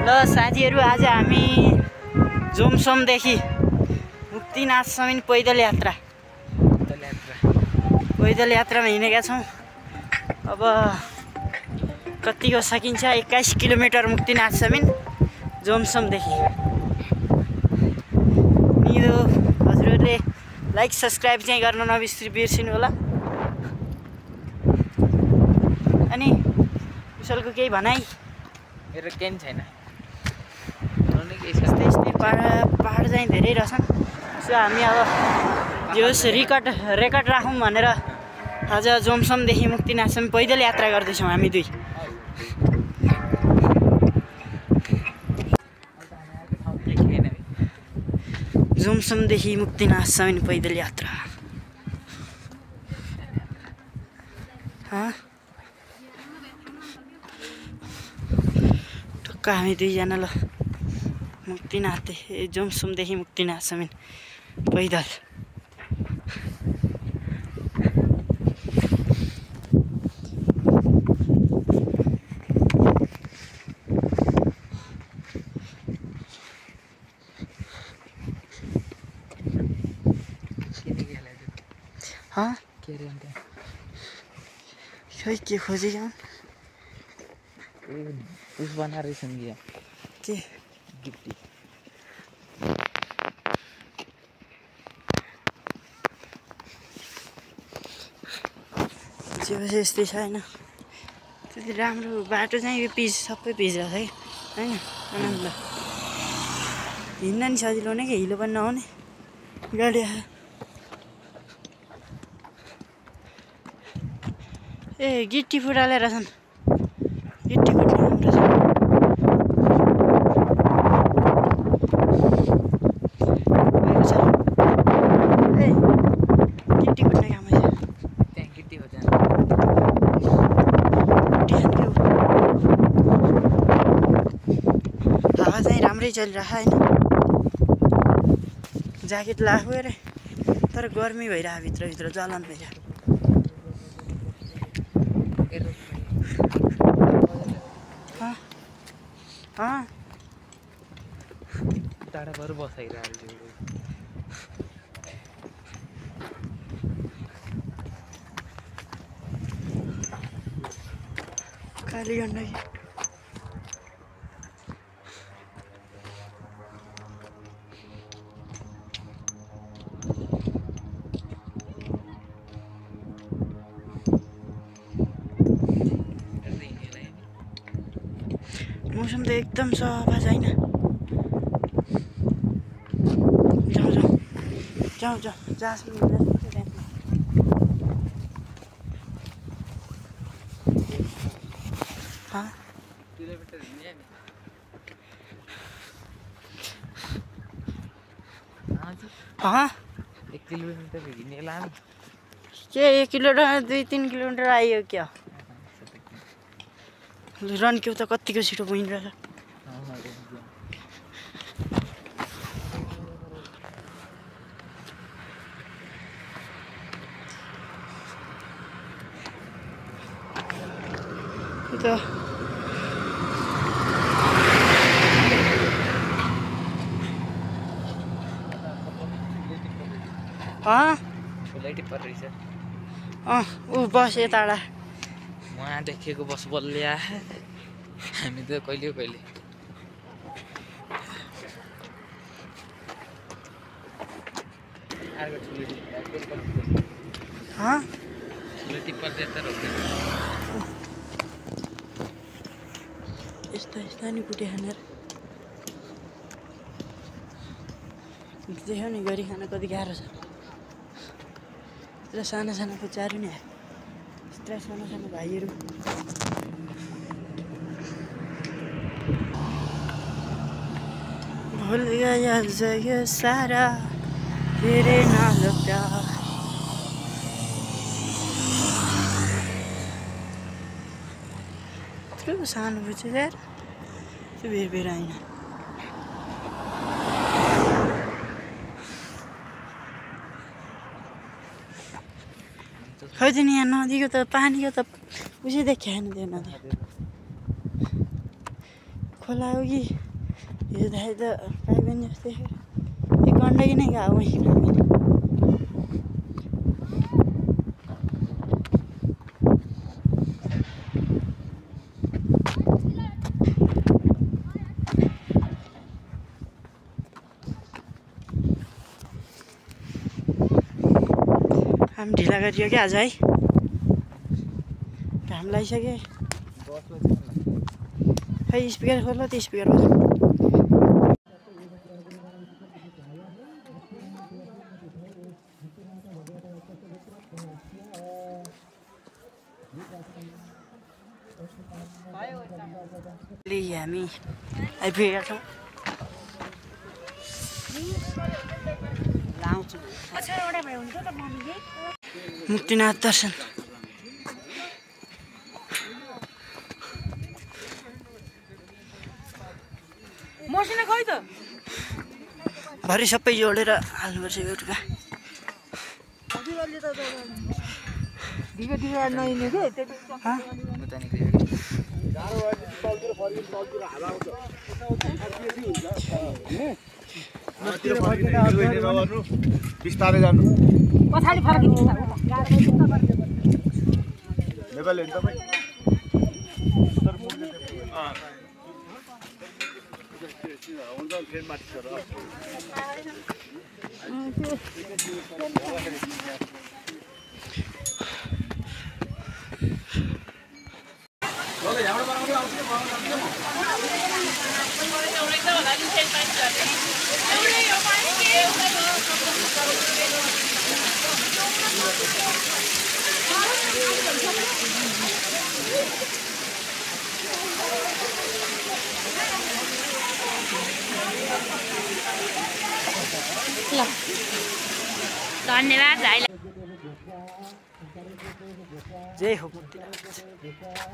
ल साथीहरू, आज हामी जोमसोमदेखि मुक्तिनाथसम्म पैदल यात्रामा हिँडेका छौँ। अब कतिको सकिन्छ 21 किलोमिटर मुक्तिनाथसम्म जोमसोमदेखि। मेरो हजुरहरूले लाइक सब्सक्राइब चाहिँ गर्न नबिर्सिनु होला। अनि कुशलको केही भनाइ? मेरो केही छैन, यस्तै पहाड चाहिँ धेरै रहेछन्। सो हामी अब जे होस् रेकर्ड राखौँ भनेर आज जोमसोमदेखि मुक्तिनाथसम्म पैदल यात्रा गर्दैछौँ हामी दुई। जोमसोमदेखि मुक्तिनाथसम्म पैदल यात्रा। टक्क हामी दुईजना ल जोमसोमदेखि मुक्तिनाथसम्म पैदल। के खोजेका उस बना रही संगिया के गिफ्टी यस्तै छ होइन। त्यति राम्रो बाटो चाहिँ यो सबै पिच रहेछ है होइन। आनन्द हिँड्न नि सजिलो हुने कि हिलो पनि नहुने गाडी आयो। ए गिट्टी फुटाले रहेछन्, गिट्टी फुट्ने काम रहेछ। ए गिट्टी फुट्ने काम रहेछ। त्यहाँ गिट्टी हो जान्छ। हावा चाहिँ राम्रै चलिरहेको होइन। ज्याकेट लगाएको अरे तर गर्मी भइरहेको भित्र जलन भइरहेको। टाढाबाट बसाइरहेको काली गण्डकी। मौसम त एकदम सफा छैन। जाउँ जहाँसम्म किलोमिटर हिँड्ने नि 1 किलोमिटर हिँड्ने लानु के 1 किलोमिटर 2-3 किलोमिटर आइयो क्या। रन्क्यौ त कतिको छिटो पुगिरहेछ। ठुलै टिप्पर रहेछ। ऊ बस यताडा उहाँ देखेको बस बलिया। हामी त कहिले ठुलो टिप्पर त्यता रोक्दैन। यस्ता नि कुटे खानेर देख्यो नि गरी खान कति गाह्रो छ। यत्र साना बच्चाहरू नि यत्र साना भाइहरू। भूल गया ये सारा तेरे नाल प्यार। यत्रो सानो बच्चा यार, त्यो बेर आइन। खै त नि यहाँ नदीको त पानीको त उसी देखिएन त्यो नदी। खोला हो कि हेर्दाखेरि त कहीँ पनि जस्तै एक गण्डकी नै गएको वहीँ हामी ढिला गरियो क्या आज है घाम लागिसक्यो खै स्पिकर खोल्नु त्यो स्पिकर बजाउनु हामी आइपुगेका छौँ मुक्तिनाथ दर्शन मसिना खै त भरि सबै जोडेर हाल्नुपर्छ एउटा बिस्तारै जानु पछाडि फर्किनु नेपाली हुन्छ तपाईँ हुन्छ फेरि माथि सर धन्यवाद भाइ जय हो मुक्तिनाथ